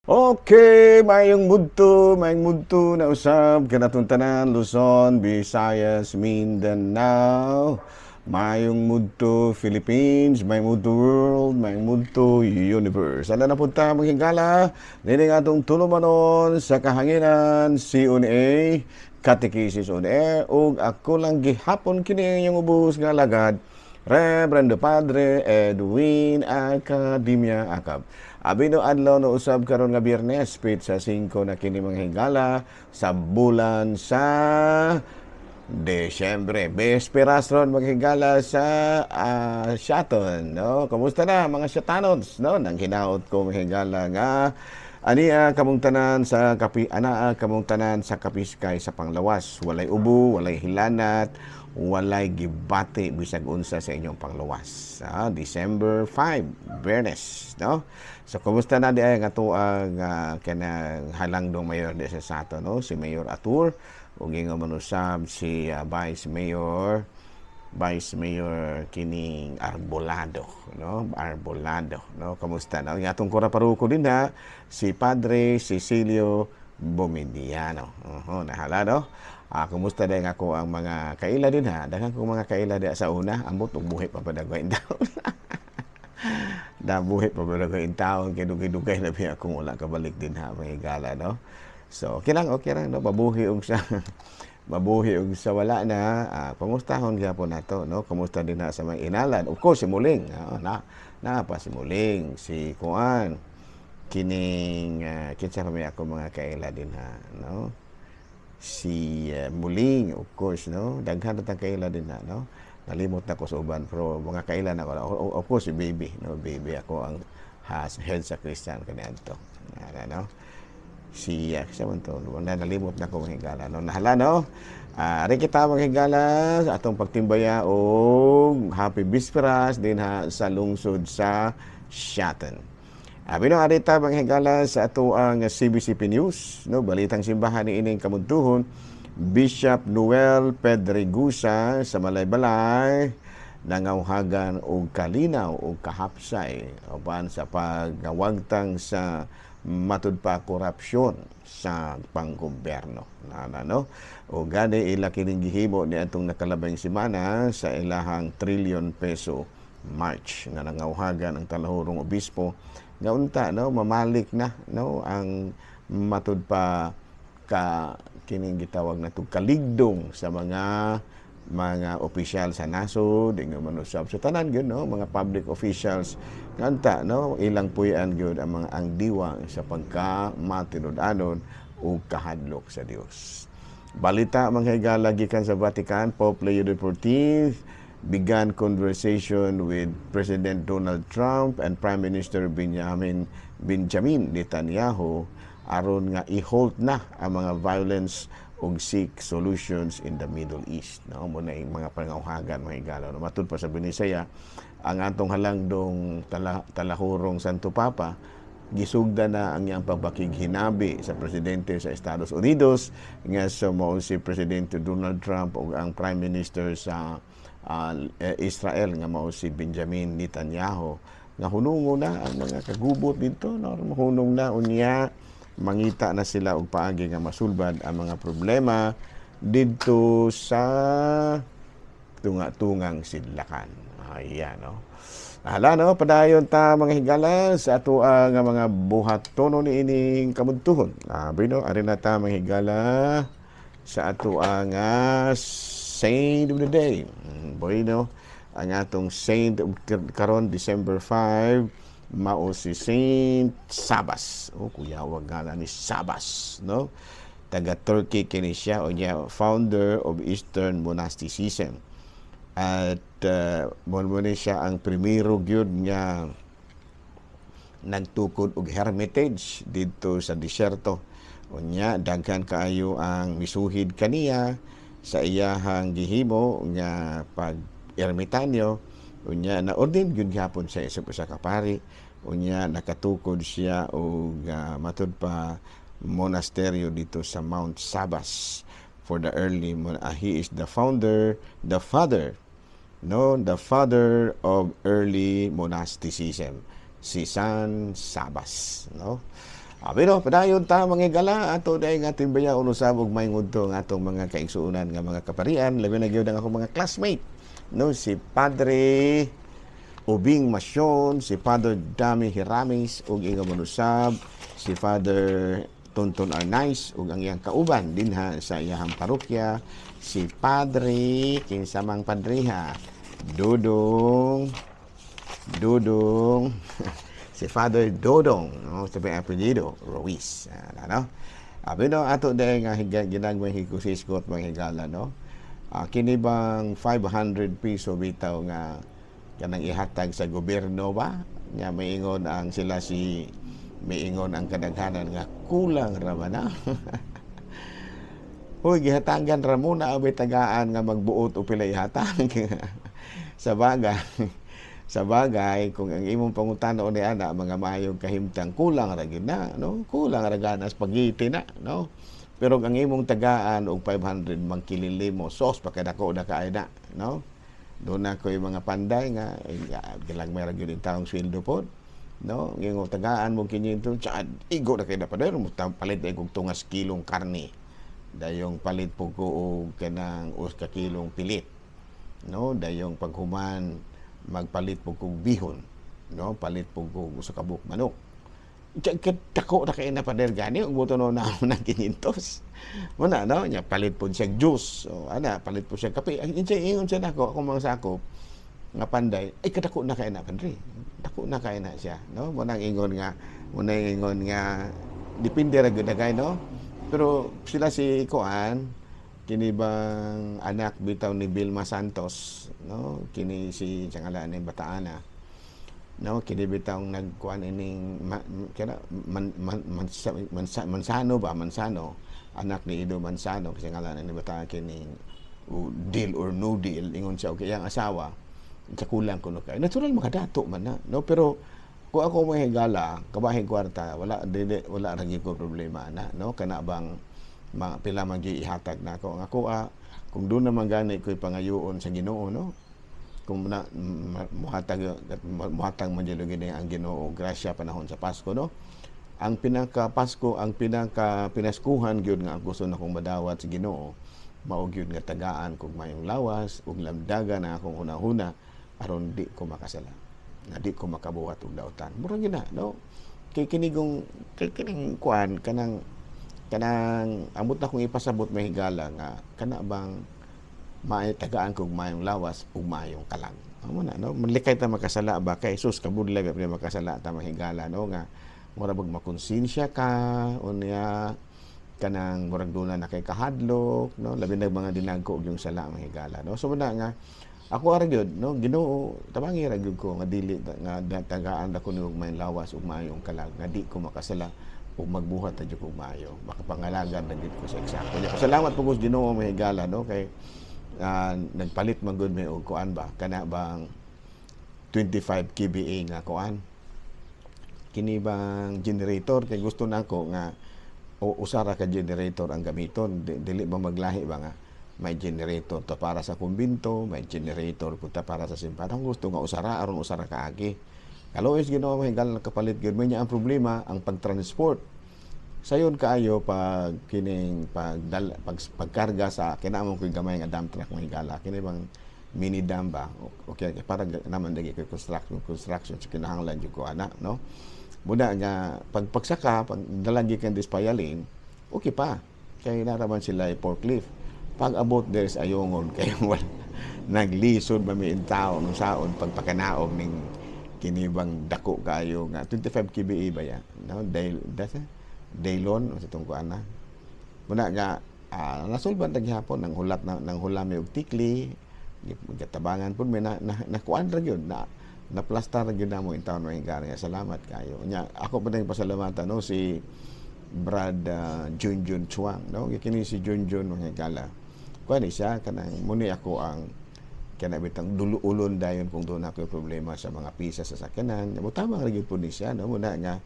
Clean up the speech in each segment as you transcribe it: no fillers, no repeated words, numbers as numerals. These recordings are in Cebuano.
Okay, maayong mudto na usab kanatong tanan, Luzon, Visayas, Mindanao. Maayong mudto Philippines, maayong mudto world, maayong mudto universe. Ala na punta mga higala, nining atong tulumanon sa kahanginan, CONA, Catechesis on Air, ug ako lang gihapon kini inyong ubos nga alagad, Reverendo Padre Edwin Academia Acab. Abi no adlaw no usab karon nga Biyernes, petsa 5 na kini, mga higala, sa bulan sa Desyembre. Bisperas ron, mga higala, sa Siaton, no? Kumusta na mga Siatanons, no? Nang hinaot ko, mga higala, nga ania kamong tanan sa kapi anaa kamong tanan sa kapiskay sa panglawas. Walay ubo, walay hilanat, walay gibati bisag unsa sa inyong panglawas. December 5, Biyernes, no? So kumusta na di ay nga tuang kanang halangdong mayor di sa sato, no? Si Mayor Atur ug ingon man usab si Vice Mayor kining Arbolado, no? Arbolado, no? Kamusta na? Ang atong kura paruko din ha, si Padre Cecilio Bomediano. Oho, nahala, no? Kumusta din ako ang mga kaila din ha? Daghan kong mga kaila di sa una, ambot og buhi pa padagay taon. Nabuhi pa padagay taon kay dugay-dugay na biya akong wala kabalik din ha, mga higala, no? So, okay lang, no? Mabuhi og sa wala na, pangustahon gyapon nato, no? Kumusta din na sa mga inalan? Of course, si Muling, na na pa si Muling, si Kuan, kining kinsa pa may ako mga kaila din ha, no? Si Muling, of course, no? Daghan na tang kaila din ha, no? Nalimot na ko sa uban, pero mga kaila na ko. Of course, si Baby, no? Baby ako ang has head sa Christian kaniadto. Ano, no? Si sa man to, na nalimot na ko, mga higala, no? Nahala, no? Ari kita, mga higala, sa atong pagtimbaya og happy Bisperas din ha sa lungsod sa Siaton. Abi no arita, mga higala, sa ato ang CBCP News, no, balitang simbahan ni ining kamudtuhon. Bishop Noel Pedregusa sa Malaybalay nangawhagan og kalinaw og kahapsay uban sa pagawagtang sa matud pa korupsyon sa panggobyerno. Na, no? O gani ila kining gihimo ni atong nakalabay semana sa ilahang trillion peso march nga nangawhagan ang talahurong obispo nga unta, no, mamalik na, no, ang matud pa ka kining gitawag na kaligdong sa mga opisyal sa nasod, ingon man usab sa tanan gyud, no, mga public officials nga no ilang puy-an gyud ang mga ang diwa sa pagka matinud-anon ug kahadlok sa Dios. Balita, mga higala, gikan sa Vatican, Pope Leo XIV began conversation with President Donald Trump and Prime Minister Benjamin Netanyahu aron nga i-halt na ang mga violence ug seek solutions in the Middle East. No, mo na yung mga pangawhagan, mga higala. No, matud pa sa Binisaya, ang atong halangdong talahurong Santo Papa gisugda na ang iyang pagpakighinabi sa presidente sa Estados Unidos nga sa mao si Presidente Donald Trump ug ang Prime Minister sa Israel nga mao si Benjamin Netanyahu nga hunungo na ang mga kagubot dito, no? Mahunong na unya mangita na sila og paagi nga masulbad ang mga problema didto sa tunga-tungang sidlakan. Ayan, no? Hala, no? Padayon ta, mga higala, sa ato ang mga buhatono ni ining kamudtuhon. Bino, ari na ta, mga higala, sa ato ang Saint of the Day. Bueno, ang atong Saint of karon December 5 mao si Saint Sabas. Oh, kuyawag nga ni Sabas, no? Taga Turkey kini siya o niya founder of Eastern Monasticism. At mo ni siya ang primero gyud nga nagtukod og hermitage didto sa disyerto. Unya daghan kaayo ang misuhid kaniya sa iyahang gihimo nga pag ermitanyo. Unya na ordain gyud gihapon sa isip usa ka pari. Unya nakatukod siya og matud pa monasteryo dito sa Mount Sabas for the early he is the founder, the father, no, the father of early monasticism, si San Sabas, no? Pero padayon ta, mga higala, ato dahil nga timbaya usab og may ngodto ang atong mga kaigsuonan nga mga kaparian, labi na gyud ang akong mga classmate, no, si Padre Ubing Masyon, si Father Dami Hiramis ug ingon man usab si Father Tonton Arnaiz ug ang iyang kauban dinha sa iyahang parokya, si Padre, kinsa mang padreha, Dudong Dudong, si Father Dodong, no, sa may apelyido Ruiz. Ah, ano? Abi no, ato dahil nga ginagmay hikusiskot, mga higala, no. Kini bang 500 piso bitaw nga kanang ihatag sa gobyerno ba? Nga maingon ang sila si miingon ang kadaghanan nga kulang ra ba na. Hoy, gihatagan ra mo na abay tagaan nga magbuot o pila ihatag. Sa bagay, kung ang imong pangutana ni ana mga maayong kahimtang, kulang ra gyud na, no? Kulang ra gana spaghetti na, no? Pero ang imong tagaan og 500, mangkilili mo, sos pakadako na kaayo na, no? Doon na ko'y mga panday nga eh, gilagmay ra gyud ang taong sweldo pod, no? Ngayong tagaan mo 500, tsaka igo na kay na pader mo, palit na og tungas kilong karne, dayong palit po ko og kanang 1 ka kilong pilit, no? Dayong paghuman, magpalit po kog bihon, no? Palit po kog 1 ka buok manok. Dako na kay na pader gani ug buto no na ng 500 mo na, no? Nya palit po siya juice o ana, palit po siya kape. Ang ingon siya nako, akong mga sakop nga panday, ay kadako na kay na, padre, dako na kay na siya, no? Mo nang ingon nga depende ra gyud na kay, no? Pero sila si kuan, kini bang anak bitaw ni Vilma Santos, no? Kini si ngalan ni Bataana, no? Kini bitaw nagkuan ining ma, kana man, man, mansa, mansa, Mansano ba, Mansano, anak ni Ido Mansano, kasi ngalan ni Bataana kining deal or no deal. Ingon siya, okay, ang asawa sa kulang kuno kay natural makadato man na, no? Pero kung ako mga higala kabahin kwarta, wala, dili, wala ra gyud ko problema na, no? Kana bang mga pila man gyud ihatag na ako, ang ako kung doon naman gani ko'y pangayoon sa Ginoo, no? Kung na muhatag muhatag man gyud gini ang Ginoo grasya panahon sa Pasko, no? Ang pinaka Pasko, ang pinaka pinaskuhan gyud nga ang gusto na kong madawat sa Ginoo, mao gyud nga tagaan kog mayong lawas ug lamdagan ang akong hunahuna aron di ko makasala, nga di ko makabuhat og dautan. Mura gyud na, no? Kay kinigong kay kining kuan, kanang kanang amot na kong ipasabot, may higala, nga kana bang maay tagaan kog mayong lawas ug mayong kalag. Amo na, no? Malikay ta makasala ba kay Jesus, kabudlay ba makasala ta, mahigala, no? Nga mura bag makonsensya ka unya, kanang murag duna na kay kahadlok, no? Labi na mga dinagko og yung sala, mahigala, no? So muna nga ako ara gyud, no? Ginoo, tabangi ra gyud ko nga dili nga tagaan ra ko ni og mayong lawas ug mayong kalag nga di ko makasala ug magbuhat na jud kog maayo, makapangalagan na jud ko sa eksakto niya. Pasalamat po ko sa Ginoo, mahigala, no? Kay nagpalit man gud may og kuan ba, kana bang 25 kVA nga kuan, kini bang generator, kay gusto nako nga o usa ra ka generator ang gamiton. Dili ba maglahi ba nga may generator ta para sa kumbinto, may generator pud ta para sa simbahan? Ang gusto nga usa ra, aron usa ra kaagi. Kaluoy sa Ginoo, mahigala, nakapalit gyud may niya. Ang problema ang pagtransport sayon kaayo pag kining pagdala, pagkarga sa kinamong ko'y gamay nga dump truck, mahigala, kini bang mini dump ba. Okay, para naman dagi kay construction construction sa kinahanglan jud ko ana, no? Muna nga pag pagsaka, pag dala gikan Dispayalin, okay pa kay naraman sila forklift. Pag abot there sa Ayungon, kay wala, naglisod ba mi taon nung saon pagpakanaog ning kini bang dako kaayo nga 25 kVA ba ya, no? Dahil Daylon sa itong kuan na muna nga nasulban ta gihapon nang hulat na nang hulami og tikli, gatabangan pud may na kuan ra gyud na na plastar ra gyud namo in taon, mga higala. Salamat kayo. Nya ako pa din pasalamatan, no, si Brad Junjun Chuang, no? Kini si Junjun, mga higala, kuan ni siya, kanang muni ako ang kana bitang duluulon dayon kung doon ako problema sa mga pisa sa sakyanan mo. Tama ra gyud po ni siya, no? Muna nga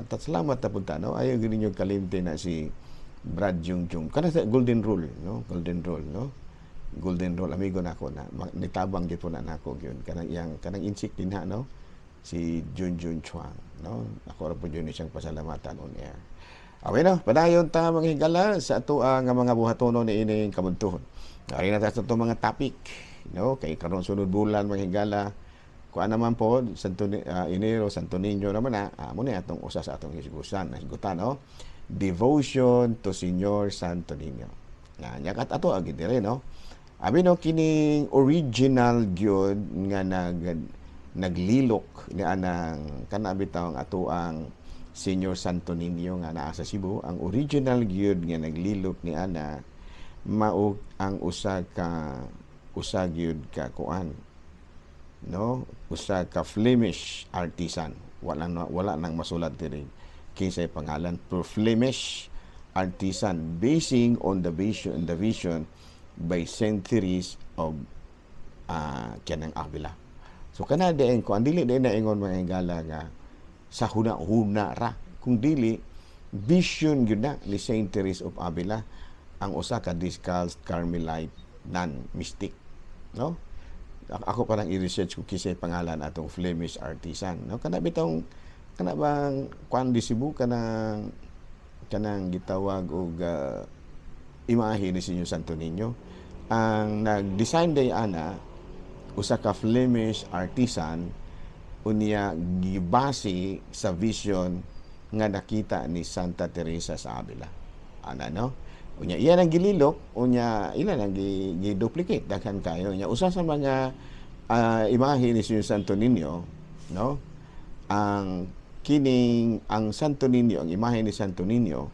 salamat ta punta, no? Ayaw gyud ninyo kalimti na si Brad Jungjung kana sa Golden Rule, no? Golden Rule, no? Golden Rule, amigo nako na, nitabang gyud po na nako gyud kanang iyang kanang insik dinha, no? Si Junjun Chuang, no? Ako ra po yun siyang pasalamatan on air. Awe no, padayon ta, mga higala, sa ato ang mga buhatono ni ining kabuntuhon. Ari na ta sa atong mga topic, no? Kay karon sunod bulan, mga higala, kuan naman po, Santo Enero, Santo Niño naman na, mo ni atong usa sa atong hisgusan, hisgutan, no? Devotion to Señor Santo Niño. Na nya kat ato agi dire, no? Abi no, kining original gyud nga naglilok ni anang kana bitaw ang ato ang Señor Santo Niño nga naa sa Cebu, ang original gyud nga naglilok ni ana mao ang usa gyud ka kuan, no, usa ka Flemish artisan. Wala nang masulat diri kinsay pangalan, pero Flemish artisan basing on the vision by Saint Therese of kanang Avila. So kana diin ko ang dili din na ingon, mga higala, nga sa huna-huna ra, kung dili vision gyud na ni Saint Therese of Avila, ang usa ka Discalced Carmelite nun mystic, no? Ako parang i-research ko kisay pangalan atong Flemish artisan, no? Kana bitong kana bang kuan di Cebu, kanang gitawag og imahe ni Señor Santo Niño, ang nag-design day ana usa ka Flemish artisan, unya gibase sa vision nga nakita ni Santa Teresa sa Avila ana, no? Unya iya ang gililok, unya ila ang gi-duplicate daghan kayo. Unya usa sa mga imahe ni Señor Santo Niño, no, ang kining ang Santo Niño, ang imahe ni Santo Niño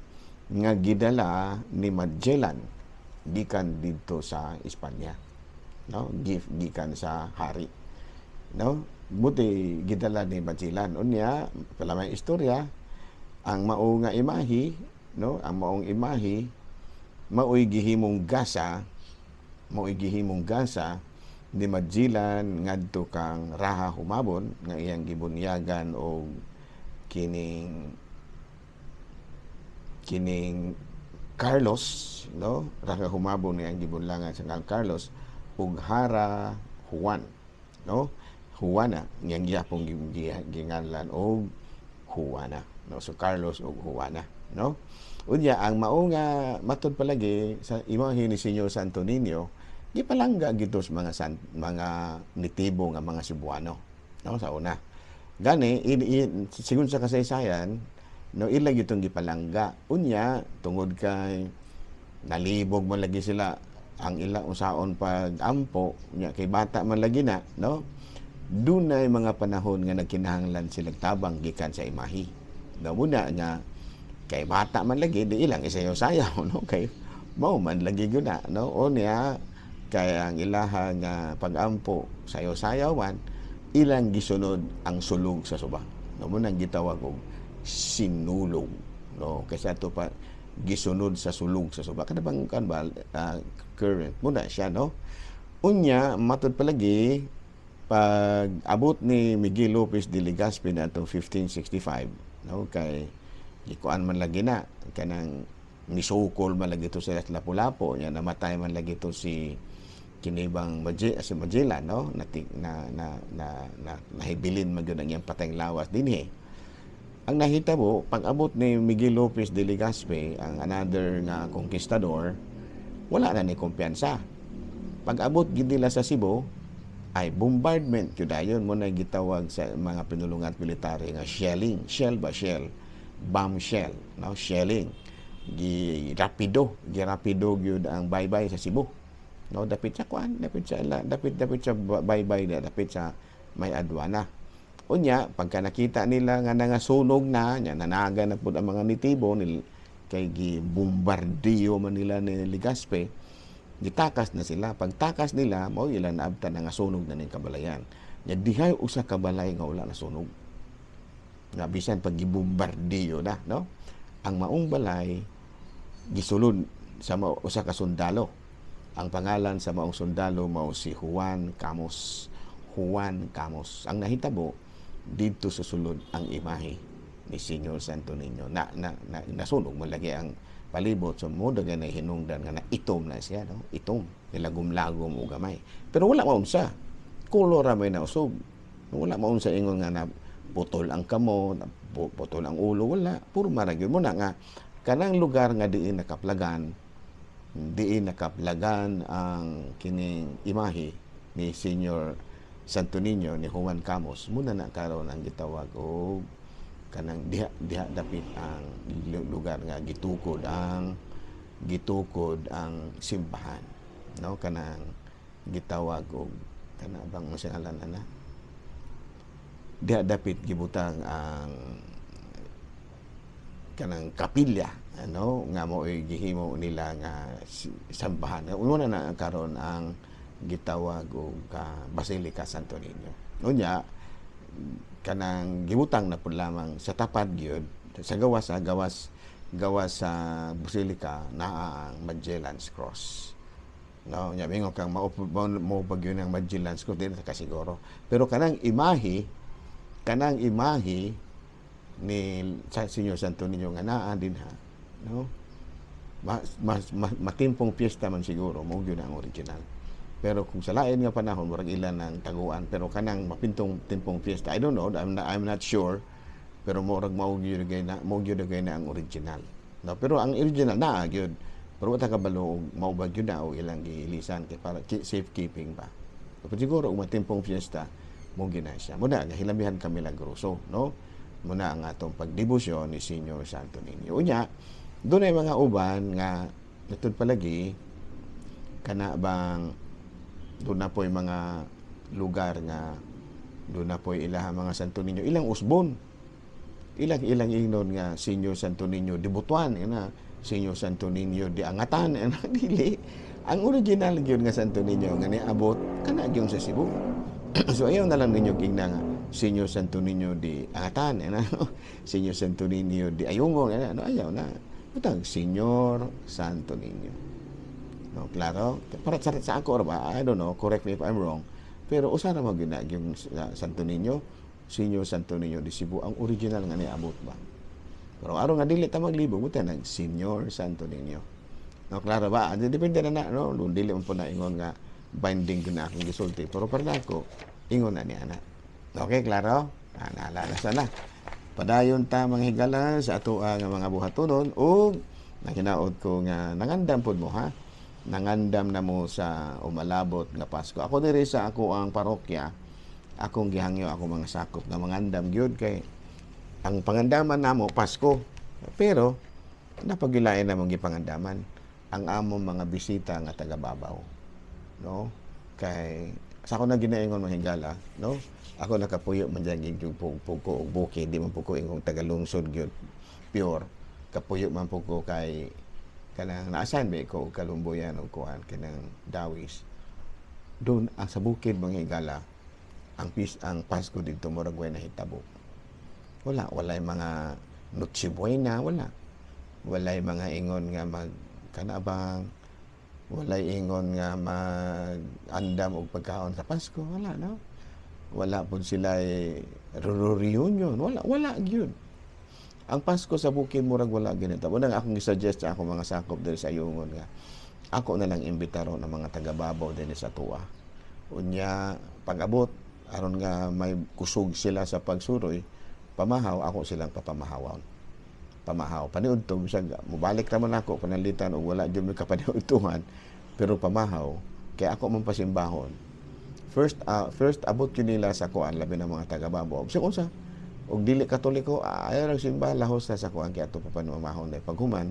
nga gidala ni Magellan gikan didto sa Espanya, no? Gift gikan sa hari, no? Buti gidala ni Magellan. Unya pala may istorya ang mao nga imahe, no? Ang maong imahe mao'y gihimong gasa ni Magellan ngadto kang Raha Humabon nga iyang gibunyagan og kining Carlos, no? Raha Humabon nga iyang gibunlangan sa kang Carlos ug Hara Juan, no? Juana ngayang gihapon ginganlan og Juana, no? So Carlos ug Juana, no? Unya ang mao nga matud palagi sa imahe ni Señor Santo Niño gipalangga gito sa mga nitibo nga mga Cebuano, no? Sa una gani sigon sa kasaysayan, no, ila gitong gipalangga. Unya tungod kay nalibog man lagi sila ang ila usaon pag ampo unya kay bata man lagi na, no? Dunay mga panahon nga nagkinahanglan sila tabang gikan sa imahi, no? Muna nga kay bata man lagi, di ilang isayaw-sayaw, no? Kay mao man lagi gyud na, no? O niya kay ang ilaha nga pag-ampo sayaw-sayaw man, ilang gisunod ang sulog sa suba, no? Mo nang gitawag og sinulog, no? Kaysa ato pa gisunod sa sulog sa suba, kada bang kan ba current mo na siya, no? Unya matud palagi pag abot ni Miguel Lopez de Legazpi na atong 1565, no? Kay gikuan man lagi na kanang misukol man lagi to sa Lapu-Lapu nya, namatay man lagi to si kinibang si Magellan, no? Na na na na, na nahibilin man gyud ang iyang patayng lawas dinhi. Ang nahitabo pag abot ni Miguel Lopez de Legazpi, ang another nga conquistador, wala na ni kumpiyansa. Pag abot gid nila sa Cebu ay bombardment gyud dayon mo na gitawag sa mga pinulungan military nga shelling, shell ba, shell, bomb shell, no? Shelling, gi rapido, gi rapido gyud ang baybay sa Cebu, no? Dapit sa kuan, dapit sa baybay na dapit sa may adwana. Unya pagka nakita nila nga nangasunog na nya, nanaga na pud ang mga nitibo nil kay gi bombardiyo man nila ni Legazpi, gitakas na sila. Pagtakas nila, mao ila naabtan nga sunog na ning kabalayan. Nya dihay usa ka balay nga wala nasunog nga bisan pag gibombardiyo na, no? Ang maong balay gisulod sa mao, usa ka sundalo. Ang pangalan sa maong sundalo mao si Juan Camus. Juan Camus. Ang nahitabo didto sa sulod ang imahe ni Señor Santo Niño na nasunog man lagi ang palibot. So mo daga na hinungdan nga na itom na siya, no? Itom, nilagom-lagom o gamay, pero wala maunsa, kolor ra may nausob. Wala maun sa ingon nga na putol ang kamo, na putol ang ulo, wala. Purma ra gyud mo na nga kanang lugar nga diin nakaplagan ang kining imahe ni Senior Santo Niño ni Juan Camus, muna na karon ang gitawag og kanang diha diha dapit ang lugar nga gitukod ang simbahan, no? Kanang gitawag og kana bang unsa ngalan na diha dapit gibutang ang kanang kapilya, ano, nga mo'y gihimo nila nga sambahan. Una na karon ang gitawag og Basilica Santo Niño. Unya kanang gibutang na pud lamang sa tapad gyud sa gawas sa gawas gawas sa Basilica naa ang Magellan's Cross, no? Nya mingon kang mao mo pag yun ang Magellan's Cross, dili ta kasiguro, pero kanang imahe ni sa Senyor Santo Niño nga naa dinha, no, mas matimpong piyesta man siguro mo gyud ang original. Pero kung sa lain nga panahon, murag ilan ang taguan. Pero kanang mapintong timpong piyesta, I don't know, I'm not sure, pero murag mao gyud na ang original, no? Pero ang original naa gyud, pero wa ta kabalo og mao ba gyud na o ilang giilisan kay para safekeeping ba. Pero siguro og matimpong piyesta, mo gyud na siya. Muna nga hilamihan ka milagroso, no? Muna ang atong pagdebosyon ni Senyor Santo Niño. Unya dunay mga uban nga natud palagi kana bang doon na po'y mga lugar nga doon na po'y ilaha mga Santo Niño, ilang usbon, ilang ilang ingnon nga Senyor Santo Niño di Butuan, ina Senyor Santo Niño di Angatan, ina. Dili, ang original gyud nga Santo Niño nga niabot kana gyud sa Cebu. So ayaw na lang ninyo ingna nga Senyor Santo Niño di Angatan, ina, Senyor Santo Niño di Ayungon, ina, no? Ayaw na butang Senyor Santo Niño, no? Klaro para sa ako ba, I don't know, correct me if I'm wrong, pero usa ra man gyud na yung Santo Niño, Senyor Santo Niño di Cebu ang original nga niabot ba. Pero aron nga dili ta maglibog, buta nag Senyor Santo Niño, no? Klaro ba? Depende na na, no? Dili man po na ingon nga binding gyud na akong gisulti, pero para nako ingon na ni ana. Okay, klaro? Ah, naalala sana. Padayon ta, mga higala, sa ato nga mga buhatonon ug nahinaot ko nga nangandam pod mo, ha. Nangandam na mo sa umalabot nga Pasko. Ako diri sa ako ang parokya, akong gihangyo ako mga sakop nga mangandam gyud kay ang pangandaman namo Pasko. Pero napagilain namong gipangandaman ang among mga bisita nga taga Babaw. No? Kay sa ako na ginaingon, mga higala, no? Ako nakapuyo man diyan gyud pug ko og bukid, di man pud ko ingong taga lungsod gyud pure. Kapuyo man pud ko kay kanang naasan ba ko og kalumbuyan og kuan kanang dawis. Doon ang sa bukid, mga higala, ang Pasko didto murag way nahitabo. Wala, walay mga Noche Buena, wala. Walay mga ingon nga mag kanabang, walay ingon nga mag-andam og pagkaon sa Pasko, wala, no? Wala pud sila reunion, wala, wala gyud. Ang Pasko sa bukid murag wala gyud nahitabo. Unang akong gi-suggest sa akong mga sakop diri sa Ayungon nga ako na lang imbitaro ng mga taga-Babaw dinhi sa tuwa. Unya pag-abot aron nga may kusog sila sa pagsuroy, pamahaw ako silang papamahawan. Pamahaw paniudto, bisag mobalik ra man ako pananglitan og wala jud mi kapaniudtuhan, pero pamahaw kay ako man pasimbahon. First abot gyud nila sa kuan, labi na mga taga-Babaw. Bisag unsa og dili Katoliko, ayaw lang simba, lahos na sa kuan kay ato pa panumahon dahil paghuman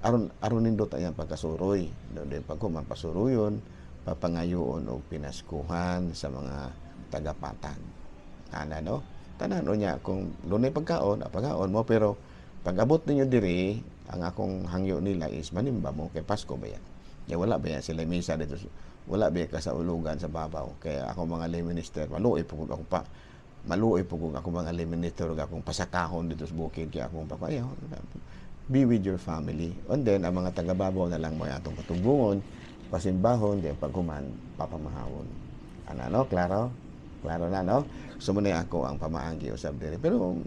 aron aron nindot ang pagkasuroy. Doon paghuman pasuruyon, papangayoon og pinaskuhan sa mga tagapatag ana, no? Tanan. Unya kung dunay pagkaon, pagkaon mo, pero pag abot ninyo diri, ang akong hangyo nila is manimba mo kay Pasko ba yan. Ya wala ba yan sila misa dito, wala ba ka sa ulugan sa Babaw. Kaya ako mga lay minister, maluoy po kung ako mga lay minister ug akong pasakahon dito sa bukid kaya akong papayaw. Be with your family, and then ang mga taga-Babaw na lang mo atong patubungon, pasimbahon, di paghuman papamahawon ana, no? Klaro, klaro na, no? So muna ako ang pamaagi usab diri, pero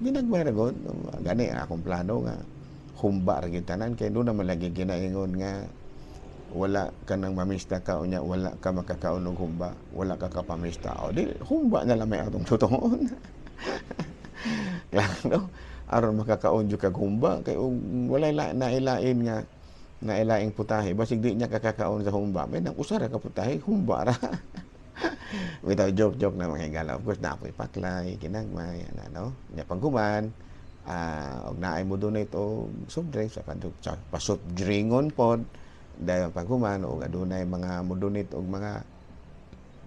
ginagmay ra gud gani akong plano nga humba ra gyud tanan kay doon naman lagi ginaingon nga Wala ka nang mamista ka, unya wala ka makakaon og humba, wala ka kapamista. O di humba na lang may atong tutoon. Klaro, aron makakaon jud kag humba, kay og walay la, nailain nga nailaing putahe, basig di niya kakakaon sa humba, may nang usa ra ka putahe, humba ra. Without joke joke na, mga higala. Of course, naa po'y paklay, ginagmay, ano, no? Nya paghuman, og naay mo donate og soft drinks, sa pa-soft dringon pod, dahil paghuman, og adunay mga mo donate og mga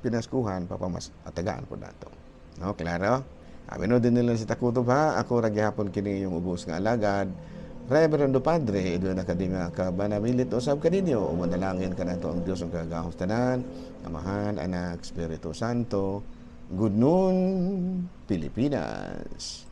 pinaskuhan, papamas atagaan po nato. No, klaro? Abi no din nila si Takutob ha, ako ra gihapon kini yung ubos nga alagad. Reverendo Padre Edwin Academia Kabanabilit usab kaninyo. Umanalangin kanato ang Dios ang kagahom tanan, Amahan, Anak, Espiritu Santo. Good noon, Pilipinas.